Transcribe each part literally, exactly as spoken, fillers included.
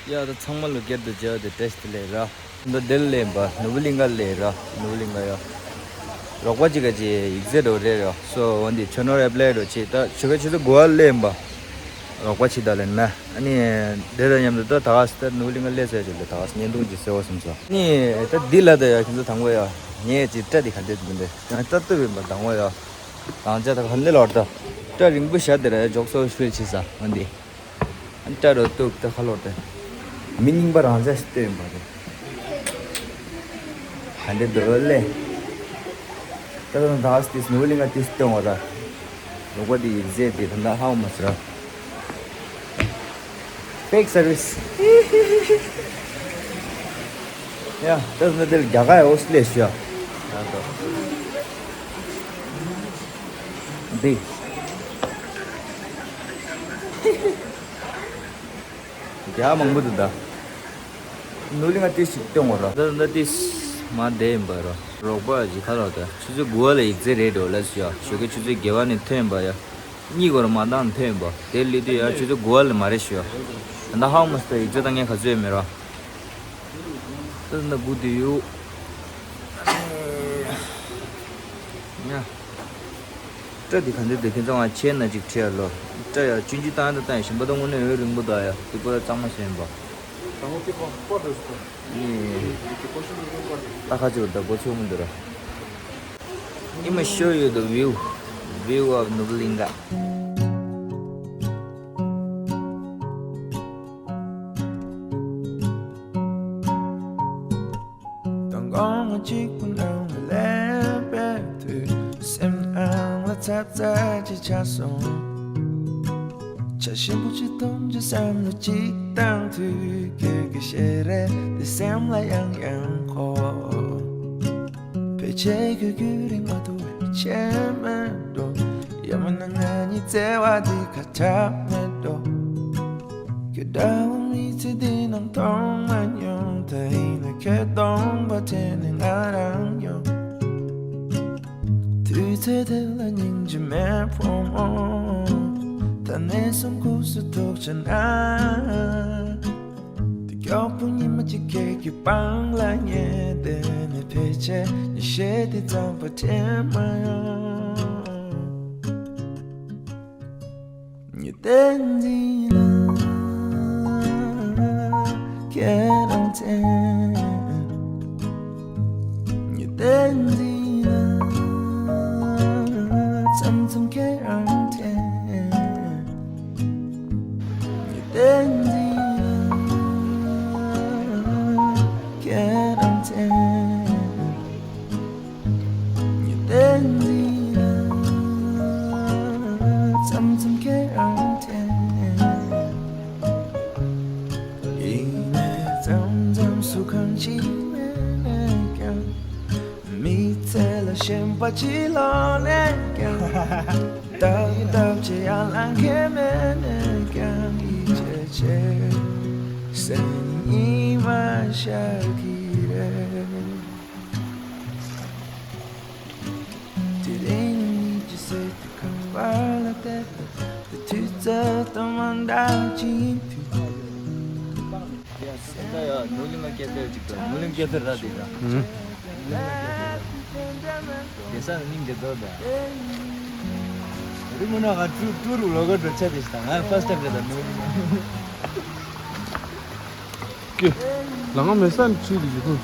ཡ་ད་ཚང་མ་ལ་སྐྱར་དུ་མཇལ་བ་དེ་བཀྲ་ཤིས་བདེ་ལེགས་ར། འདི་ལྡི་ལི་ལ་ཡིན་པ་ནོར་བུ་གླིང་ག་ལ་ཡིན་ར། ནོར་བུ་གླིང་ག་ཡ། རོགས་པ་གཅིག་ག་ཅིག་ཡིག་ཚད་འགྲོ་རེད་ར། སོ་འོན་ཏེ་ཁྱོད་ནོར་ཨེབ་ལའི་འགྲོ་ཅིག་ད་ཆུ་ཁ་ཆུ་ཚོད་དགུ་པ་ལ་ཡིན་པ། རོགས་པ་ཅིག་ད་ལེན་ན་ཨ་ནི། དེ་དང་མཉམ་དུ་ད་ད་ག་ད་ནོར་བུ་གླིང་ག་ལ་ཟེར་ཅིག་ལ་ད་ག་བརྙན་ཐུང་ཅིག་གསོལ་བ་སོང་ཙང་ཨ་ནི། ད་འདི་ལ་ད་ཡ་ཁྱོད་ཚོ་དང་པོ་ཡ། ངས་ཅིག་སྐྲ་འདི་ག་འདྲས་འདུག་འདི་ཡང་སྐྲ་གཏུབ་ཡིན་པ་དང་པོ་ཡ། རང་ཅག་ད་ག་ལེ་ལོར་ད། སྐྲ་རིང་པོ་བཞག་དེ་ར་འཇོག་སོ་ཤུལ་ཆེ་ས་འོན་ཏེ། ཨ་ནི་སྐྲ་རོ་གཏུབ་ད་ཁ་ལོར་ད། མི་རྙིང་པ་རང་ཅག་ཞིག་སྟོན་པ་རེད། ག་འདྲ་འདུག་ལེ། ད་ད་ད་ཏིས་ནོར་བུ་གླིང་ག་ཏིས་སྟོན་བ་ར། ལོག་པ་དེ་ཡིག་ཚད་དེ་ད་ད་ཧ་མ་སི་ར། Fake service. ཡ་ད་ད་དེ་རྒྱ་གར་ཡ་འོ་སི་ལེ་ཤི་ཡ། ད་ད། འདི། རྒྱ་མང་པོ་འདུག་ད། ནོར་བུ་གླིང་ག་ཏིས་ཞིག་སྟོན་བ་ར། ད་ད་ཏིས་མ་བསྡད་ཡིན་པ་ར། རོགས་པ་ཅིག་ཁ་ལོ་ད་ཆུ་ཚོད་དགུ་པ་ལ་ཡིག་ཚད་རེད་འགྲོ་ལ་ཤི་ཡ། ཞོགས་ཀས་ཆུ་ཚོད་བརྒྱད་པ་ནས་ཐོན་པ་ཡ། གཉིད་ཁོ་ར་མ་བཏང་ཐོན་པ་དེ་ལི་དུས་ཡ་ཆུ་ཚོད་དགུ་པ་ལ་མ་རེད་ཤི་ཡ། ད་ཧ་མ་སི་ད་ཡིག་ཚད་ད་ངས་ག་ཚོད་ཡོད་མེད་ར། ད་ད་དགུ་དུས་ཡོད། ཡ། སྐྲ་འདི་ག་འདྲ་འདུག་ཁྱེད་ཚོ་ང་ཆེ་ན་ཅིག་ཁྲིད་ཡ་ལོ། སྐྲ་ཡ་ཆུང་ཆུང་བཏང་ད་བཏང་ཡ་ཞིམ་པ་ད་དངོས་གནས་འོད་རིང་པོ་འདུག་ཡ། དེ་པོ་ཡ་གཙང་མ་ཞིག་ཡིན་པ། དང་པོ་ཁྱེད་པོ་པོ་འདུག་སོ། ཨེ། ཁྱེད་པོ་ཤུ་ནུ་པོ་འདུག་ད་ཁ་ཅིག་ད་གོ་ཆོག་མི་འདུག་ར། Let me show you the view, view of Nubulinga. དང་དགོང་མོ་གཅིག་པུ་ནང་ལ་སླེབས་པའི་དུས། སེམས་ནང་ལ་ཚ་ཚ་ཅིག་ཆགས་སོང་། བྱ་ཞིམ་པོ་ཅིག་འཐུང་རྒྱུ་བསམ་བློ་ཅིག་བཏང་དུས། ཁྱོད་ཀྱི་ཞལ་རས་དེ་སེམས་ལ་ཡང་ཡང་འཁོར། ཕལ་ཆེར་ཁྱོད་རྒྱུན་རིང་མ་ཐུག་པའི་ཆད་མེད་འགྲོ། ཡང་མིན་ན་ང་གཉིས་བརྩེ་བ་འདི་ཁ་གྲག་མེད་འགྲོ། ཁྱོད་འདྲ་བོ་མི་ཚེ་འདི་ནང་མཐོང་མ་མྱོང་། ད་ཡིན་ན་ཁྱོད་སྟོང་པ་དྲན་ནས་ང་རང་ཡོང་། དུས་ཚོད་དེ་ལ་སྙིང་རྗེ་མེད་ཕོ་མོ། ད་ནས་བཟུང་ཁུག་སུ་ཐུག་བྱས་ན། དེ་མགྱོགས་པོ་ཉི་མ་གཅིག་ཁྱེད་ཀྱི་པང་ལ་ཉལ་བསྡད་ནས། ཕལ་ཆེར་ཉིན་ཤས་དེ་ཙམ་པ་དྲན་མ་ཡོང་། ཉི་ཟླ་འདི་ལ་ཁྱེད་རང་དྲན། ཉི་ཟླ་འདི་ལ་མཚམས་མཚམས་ཁྱེད་རང་དྲན། ཉི་ཟླ་འདི་ལ་ཁྱེད་རང་དྲན། ཉི་ཟླ་འདི་ལ་མཚམས་མཚམས་ཁྱེད་རང་དྲན། ཡིན་ནའི་མཚམས་མཚམས་སུ་གང་ཞིག་མེད་ནས་ཀྱང་། མི་ཚེ་ལ་ཞེན་པ་ཅིག་ལོག་ནས་ཀྱང་། ལྟ་བུ་ལྟ་བུ་ཅིག་ཡར་ལངས་མཁན་མེད་ནས་ཀྱང་། ཡིད་ཆེས་ཆེ་སེམས་ཉིད་མ་ཤར་གི་རེད། དེ་རིང་ཉིད་ཀྱི་སྲིད་དུ་ཁང་པ་ལ་བལྟས་པ་དེ་དུས་ཚོད་དང་མ་འདྲ་ཅིག་ཡིན་དུས། ད་ཡ་ནོར་གླིང་ལ་སྐད་བརྡ་ཅིག་དང་ནོར་གླིང་སྐད་བརྡ་ར་དེ་ར། ཧུམ། དེ་ས་ནི་མིང་དེ་དོ་ད། རི་མོ་ན་ང་ཀྲུ་ཀྲུ་རུ་ལོ་ག་འགྲོ་ཆ་དེ་ཤི་ད་ང་ཕར་སི་ཊེབ་རེད་ད་ནོར་གླིང་། ཀྱེ། ལ་ང་མེ་སན་ཆུ་དེ་ཡི་ཁུ།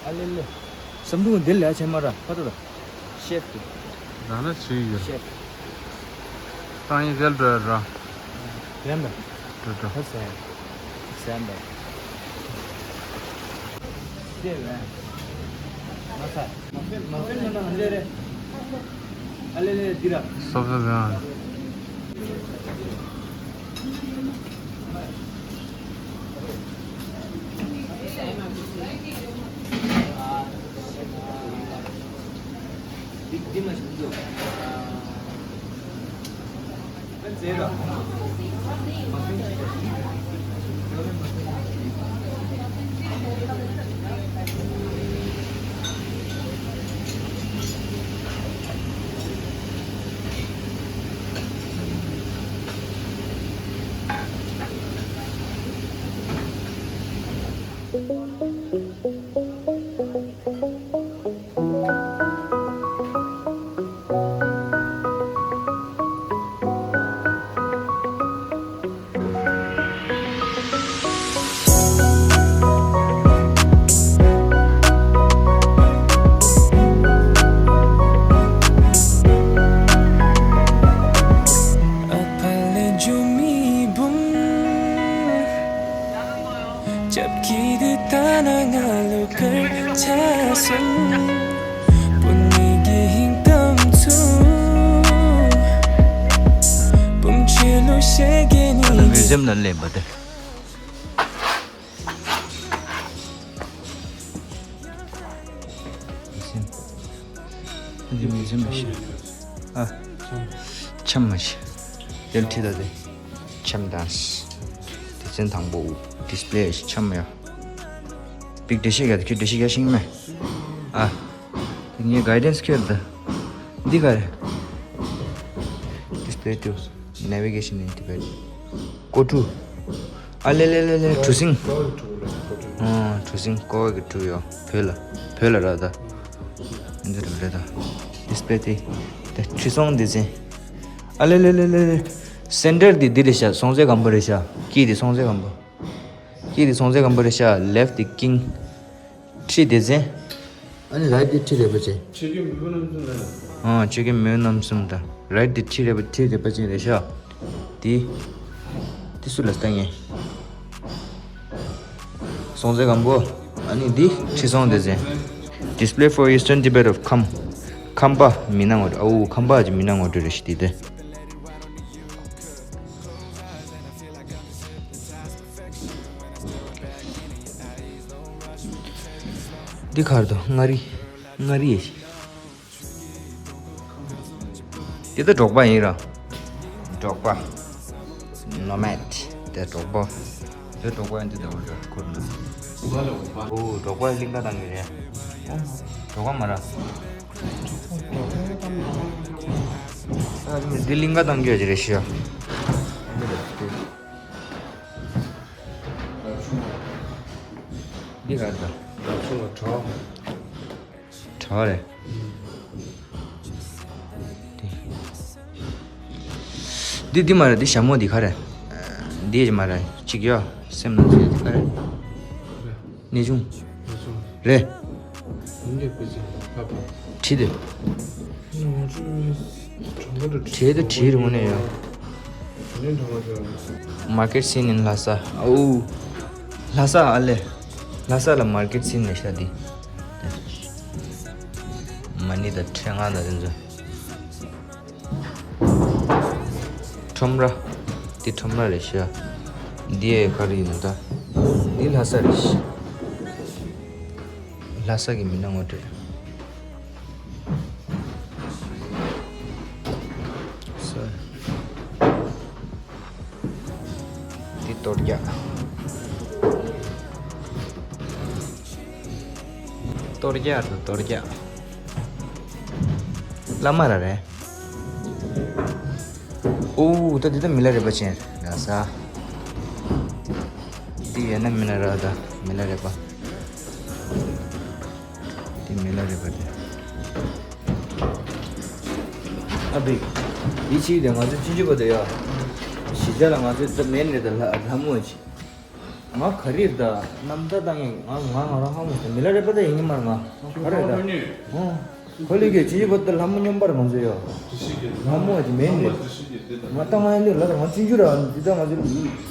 ཨ་ལེ་ལེ། བསམ་འདུག་འདི་ལས་ཆེ་མ་ར་ཕ་ཏོ་ད། ཤེབ་ཏུ། ད་ནི་ཆུ་ཡོད། ཤེབ། ཏང་ཡིན་གལ་འགྲོ་ར། རན་པ། འགྲོ་འགྲོ། ཧ་སེ། སེམས་པ། ཤེབ་རན། མ་ཚ། མ་ཕེབས་མ་ཕེབས་ན་ན་ལེ་རེ། ཨ་ལེ་ལེ་འདི་ར། སོབ་སོབ་ཡང་། Museum ནང་སླེབས་པ་དེ། འདི་མི་འཛེམ་མི་ཤེས། ཨ། འཆམ་མ་ཤེས། དེར་ཁྲིད་ད་དེ། འཆམ་དང་། སྡེ་ཚན་དང་པོ། ཌིས་པ་ལེ་འཆམ་ཡ། པིག་འགྲེལ་བཤད་རྒྱག་དེ་ཁྱོད་འགྲེལ་བཤད་རྒྱག་ཤེས་ཀྱི་མེད། ཨ། ངའི་གའི་ཌན་སི་ཁྱོད་ད། འདི་ག་རེ། Display tools, navigation in Tibet. ཀོ་ཀྲུ། ཨ་ལེ་ལེ་ལེ་ལེ། གྲུ་གཟིངས། ཨ། གྲུ་གཟིངས། ཀོ་བ་གི་གྲུ་ཡོད། བོད་ལ། བོད་ལ་ར་ད། འདི་རུ་རེད་ད། ཌིས་པ་ལེ་དེ། དེ་ཁྲི་སྲོང་ལྡེ་བཙན། ཨ་ལེ་ལེ་ལེ་ལེ་ལེ། སེན་ཊར་འདི་འདི་རེད་ཤག་སྲོང་བཙན་སྒམ་པོ་རེད་ཤག་དཀྱིལ་འདི་སྲོང་བཙན་སྒམ་པོ། དཀྱིལ་འདི་སྲོང་བཙན་སྒམ་པོ་རེད་ཤག་ལེཕ་ཊི་འདི་ཀིང་། ཁྲི་ལྡེ་བཙན། ཨ་ནི་རའིཊ་དེ་ཁྲི་རལ་པ་ཅན། ཆོས་རྒྱལ་མེས་པོ་རྣམ་གསུམ་དང་། ཨང་། ཆོས་རྒྱལ་མེས་པོ་རྣམ་གསུམ་དང་། རའིཊ་དེ་ཁྲི་རལ་པ། ཁྲི་རལ་པ་ཅན་རེད་ཤག་དེ། དེ་སུ་ལ་ལྟ་ངེས། སྲོང་བཙན་སྒམ་པོ། ཨ་ནི་འདི་ཁྲི་སྲོང་ལྡེ་བཙན། Display for Eastern Tibet of Kham. ཁམས་པ་མི་སྣ་ངོ་སྤྲོད། ཨའུ། ཁམས་པ་གི་མི་སྣ་ངོ་སྤྲོད་རེད་ཤག་དེ་དེ། འདི་ག་རེ་འདུག་མངའ་རིས། མངའ་རིས། འདི་ད་འབྲོག་པ་ཡིན་ར། འབྲོག་པ། Nomad. དེ་འབྲོག་པ། དེ་འབྲོག་པ་ཡིན། དེ་འདྲ་བོ་འདྲ་ཁུར་ན། ཨོ། འབྲོག་པ་གླིང་ག་བཏང་གི་རེད། འབྲོག་པ་མ་ར། ཨ། འདི་གླིང་ག་བཏང་གི་ཡོད་ཀྱི་རེད་ཤག་འདི་ག་རེ་ད། གྲྭ་པ་རེད། འདི་འདི་མ་རེད། འདི་ཞྭ་མོ་འདི་ག་རེ། འདི་མ་རེད། གཅིག་ཡོད། སེམས་ནང་འདི་ག་རེ། གནས་ཆུང་། རེད། བྲིས་ཏེ། བྲིས་ཏེ་བྲིས་རུང་ནས་ཡོད། Market scene in Lhasa. ཨའུ། ལྷ་ས། ཨ་ལེ། ལྷ་ས་ལ་མར་ཀེཊ་སིན་ལས་ཤ་འདི། མ་ཎི་དང་ཕྲེང་བ་དང་དེ་ཚོ། ཁྲོམ་ར། འདི་ཁྲོམ་ར་རེད་ཤག་འདི་ཡས་ག་རེ་ཡིན་ད། འདི་ལྷ་ས་རེད་ཤག་ལྷ་ས་གི་མི་སྣ་ངོ་སྤྲོད། ས། འདི་གཏོར་རྒྱག་གཏོར་རྒྱག་རེད། གཏོར་རྒྱག་བླ་མ་ར་རེད། ཨོ། ད་འདི་ད་མི་ལ་རས་པ་ཅན་རེད་ས། འདི་ཡོད་ན་མི་ན་ར། ད་མི་ལ་རས་པ། འདི་མི་ལ་རས་པ་རེད། ཨ་བི། འདི་ཕྱི་དེ་ང་ཚོ་ཆུང་ཆུང་བར་དུ་ཡ། གཞིས་ཆགས་ལ་ང་ཚོ་ད་མེད་ནས་ད་ལྷ་ལྷ་མོ་ཅིག་ང་ག་རེ་ད་རྣམ་ཐར་བཏང་ཡིན། ང་ང་ང་རང་ཧ་མོ་ཟེར། མི་ལ་རས་པ་ད་ཡིན་གྱི་མ་རེད། ང་ག་རེ་ད། ཨོ། ཁོ་ལི་གི་ཅི་ཅི་བོ་ད་ལྷ་མོ་སྙོམས་པར་ང་ཚོ་ཡོད། ལྷ་མོ་ཅི་མེད་ནི། ང་ད་ང་ཡིན་ལ་ང་ཆུང་ཆུང་ར་འདི་ད་ང་ཚོ་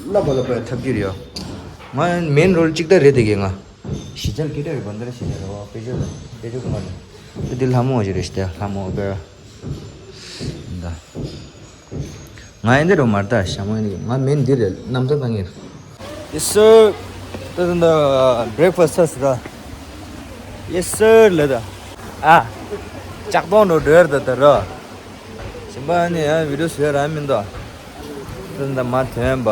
ལབ་པ་ལབ་པ་ཐབས་ཀྱི་རེད་ཡོད། ང་མེན་རོལ་གཅིག་ད་རེད་དེ་གི་ང་གཞིས་ཆགས་སྐད་གྲགས་རེད། བན་དར་གཞིས་ཆགས་རེད་བ། དཔེ་ཆ་ལ་དཔེ་ཆ་ཀུ་མ་རེད། འདི་ལྷ་མོ་ཅི་རེད་ཤི། ད་ལྷ་མོ་པེ་ད། ང་ཡིན་འདི་རུ་མར་ལྟ། ཞྭ་མོ་ཡིན། ང་མིན་འདི་རེད། རྣམ་ཐར་བཏང་ངེར། Yes sir. ད་ད་ད་breakfast ཚར་སོང་ར། Yes sir ལ་ད། ཨ། ལྕགས་སྡོང་འགྲོ་འགྲོ་ཡར་ད་ད་ར། ཞིམ་པ་ནི་ཡང་བི་ཌིའོ་བཟོས་ར་མིན་ད། ད་ད་མ་ཐོན་པ།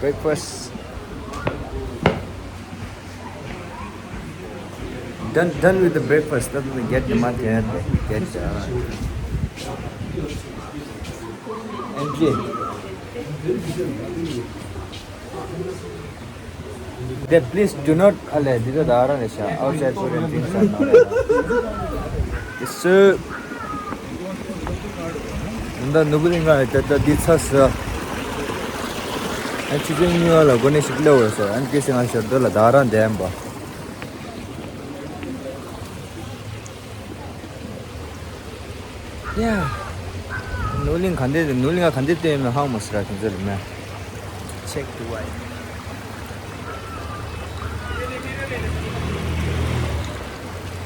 Breakfast. Done, done with the breakfast. ད་ད་གེ་ཊི་མ་ཐོན་ད་གེ་ཊི་ཇ། Entry. They please do not, ཨ་ལས་འདི་ཚོ་ད་རང་རེད་ཤག Outside food and drinks are not allowed. It's so. ད་ནོར་བུ་གླིང་ག་ད་ད་འདི་ཚ་ས། ཨ་ཆུ་ཚོད་གཉིས་པ་ལ་གོ་གནས་ཤིག་སླེབས་ཡོད་ས། ཨ་འདི་སེ་ང་ཞོར་དུ་ལ་ད་རང་བསྡད་པ། ཡ། ནོར་གླིང་ག་འདྲ་རེད། ནོར་གླིང་ག་ག་འདྲ་བསྟན་ཡོད་མེད་ཧ་གོ་མ་སོང་ར། ཁྱེད་ཚོ་ལ་མེད། Check the vibe.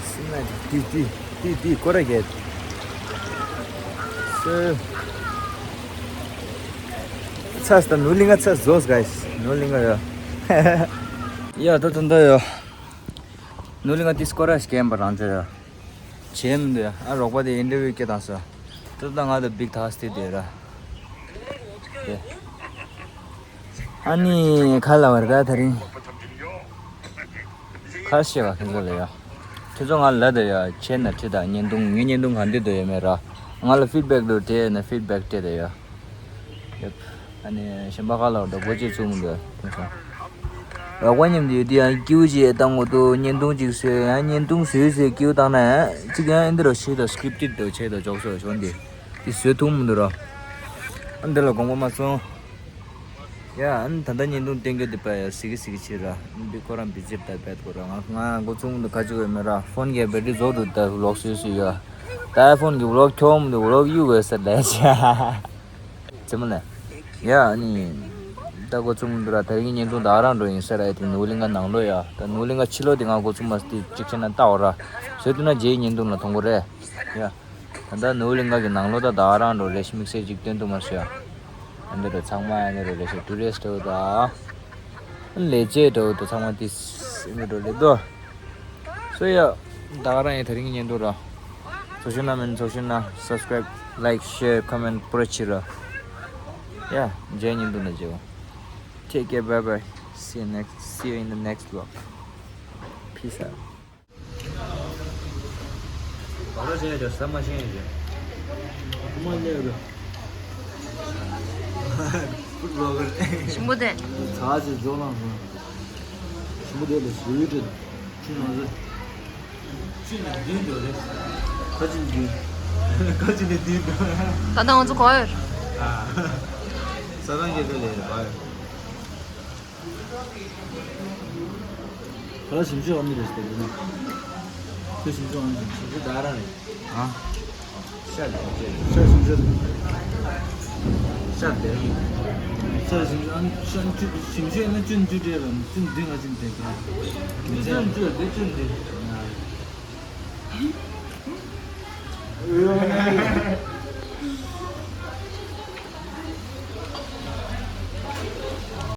སི་ན་ཏི་ཏི་ཏི་ཏི་ཀོ་ར་གེ། སི། ཚ་ས་ད་ནོར་གླིང་ག་ཚ་ཟོས་guys. ནོར་གླིང་ག་ཡ། ཡ་ད་ད་ད་ཡ། ནོར་གླིང་ག་ཏི་སྐོར་ར་ཞིག་གེམ་པ་རང་ཚོ་ཡ། བྱེད་མི་འདུག་ཨ་རོགས་པ་དེ་ཨིན་ཊར་བིའུ་སྐད་བཏང་སོང་། ད་ལྟ་ང་དང་བིག་ཐག་སྟེ་དེ་ར། དེ། ཨ་ནི་ཁ་ལ་བར་ད་དེ་རིང་། ཁ་ཤས་པ་ཁྱེད་ཚོ་ལ་ཡ། ཁྱེད་ཚོ་ང་ལ་དེ་ཡ་ཆེ་ན་ཁྲི་དང་བརྙན་ཐུང་ངའི་བརྙན་ཐུང་ག་འདི་དུ་ཡོད་མེད་ར། ང་ལ་ཕིཌ་བེག་འདུག་དེ་ན་ཕིཌ་བེག་སྤྲད་དེ་ཡ། ཡབ། ཨ་ནི་གཞན་པ་ཁ་ལ་འགྲོ་སྒོ་ཅིག་བཙུགས་མི་འདུག་དེང་སང་། རོགས་པ་མཉམ་དུ་ཡོད་དུས་ཡང་སྐྱིའུ་ཅིག་བཏང་དགོས་འདུག་བརྙན་ཐུང་ཅིག་བཟོས། ཡང་བརྙན་ཐུང་བཟོས་ཟེར་སྐྱིའུ་བཏང་ན་ཡང་ཅིག་ཡང་ཨེ་འདི་རུ་ཤེས་དང་སི་ཀི་རིབ་ཊེཌ་འདྲ་བྱས་དང་འཇོག་སོ་བྱུང་འདི། འདི་བཟོས་ཐུབ་མི་འདུག་ར། ཨ་འདི་ལ་དགོངས་པ་མ་ཚོམ། ཡ་ཨ་ནི་ད་ལྟ་བརྙན་ཐུང་བསྟན་རྒྱུ་འདི་པ་ཡ་གཟིགས་གི་གཟིགས་གི་བྱེད་ར། འདི་ཁོ་རང་བི་ཛི་ཊི་ད་བེད་ཁོ་ར། ང་ང་འགོ་ཚུགས་མི་འདུག་ག་ཅིག་ཡོད་མེད་ར། ཕོན་གྱི་བེ་ཊི་རི་རྫོགས་འདུག་ད་ཝི་ལོག་བཟོས་བཟོས་ཡ། ད་ཨའི་ཕོན་གྱི་ཝི་ལོག་ཁྱོད་མི་འདུག་ཝི་ལོག་གཡུག་དགོས་ཟེར་ལས་བྱ། ཙེ་མོ་ལ། ཡ་ཨ་ནི། ད་འགོ་ཚུགས་མི་འདུག་ར། དེ་རིང་གི་བརྙན་ཐུང་ད་རང་འགྲོ་ཡིན་ཟེར་ར། ཡ་དེ་ནོར་གླིང་ག་ནང་ལོགས་ཡ། ད་ནོར་གླིང་ག་ཕྱི་ལོགས་དེ་ང་འགོ་ཚུགས་མ་སྟེ་གཅིག་བྱས་ན་ལྟ་འོ་ར། བཟོས་ཐུབ་ན་རྗེས་བརྙན་ཐུང་ལ་མཐོང་གོ་རེད། ཡ། ད་ལྟ་ནོར་གླིང་ག་གི་ནང་ལོགས་ད་ད་རང་འགྲོ་རེ་ཞིག་དམིགས་བསལ་ཅིག་སྟོན་ཐུབ་མ་སོང་ཡ། ཨ་འདི་འགྲོ་ཚང་མ་ཨ་འདི་འགྲོ་རེ་ཞིག་ཊུ་རི་སི་ཊི་འགྲོ་ད། ལས་བྱེད་འགྲོ་ད་ཚང་མ་དེ་ཨ་འདི་འགྲོ་ལེ་དོ། སོ་ཡ། ད་ག་རང་ཡིན་དེ་རིང་གི་བརྙན་ཐུང་ར། ཚོགས་ཞུ་ན་མིན་ཚོགས་ཞུ་ན་སབ་སི་ཀ་རའིབ། ལའིཀ། ཤེར། ཀོ་མེན་ཊི་པུ་ར་ཕྱི་ར། ཡ། རྗེས་བརྙན་ཐུང་ན་མཇལ། Take care, bye bye. See you next, see you in the next vlog. Peace out. བ་ར་བྱས་ཀྱང་ཟ་མ་ཤེས་ཀྱང་། ཁུ་མ་སླེབས་ར། ཕུད་ལོག་གི་རེད། ཞིམ་པོ་དེ། ཚ་ཅིག་འཇོག་ལངས་སོང་། ཞིམ་པོ་དེ་ལ་ཞུ་ཡུལ་དྲན། ཆུ་ནང་ཟེར། ཆུ་ནང་འདུས་འགྲོ་རེད། ཁ་ཆེ་འདུས། ཁ་ཆེ་ནས་འདུས་འགྲོ། ད་ལྟ་ང་ཚོ་ག་པར་ཡོད། ཨ། ས་ཐང་རྒྱལ་ས་ལས་རེད་བ། ཁ་ལག་ཞིམ་ཤོས་ཨ་མི་རེད་ཟེར་གི་འདུག་ཁོས་ཞིམ་ཤོས་ཨ་མི་རེད། ཞིམ་ཤོས་ད་རང་རེད། ཨ། ཤ་ཞིམ་ཤོས། ཤ་ཞིམ་ཤོས། ཤ་དེ་རིང་། ཤ་ཞིམ་ཤོས་ཨ་ནི་ཤ་བཅུ་ཞིམ་ཤོས་ཨ་ནི་བཅུ་བཅུ་སྤྲད་རམ་བཅུ་འདི་ང་ཅིན་དེ་ག་འདི་བཅུ་བཅུ་འདི་བཅུ་འདི།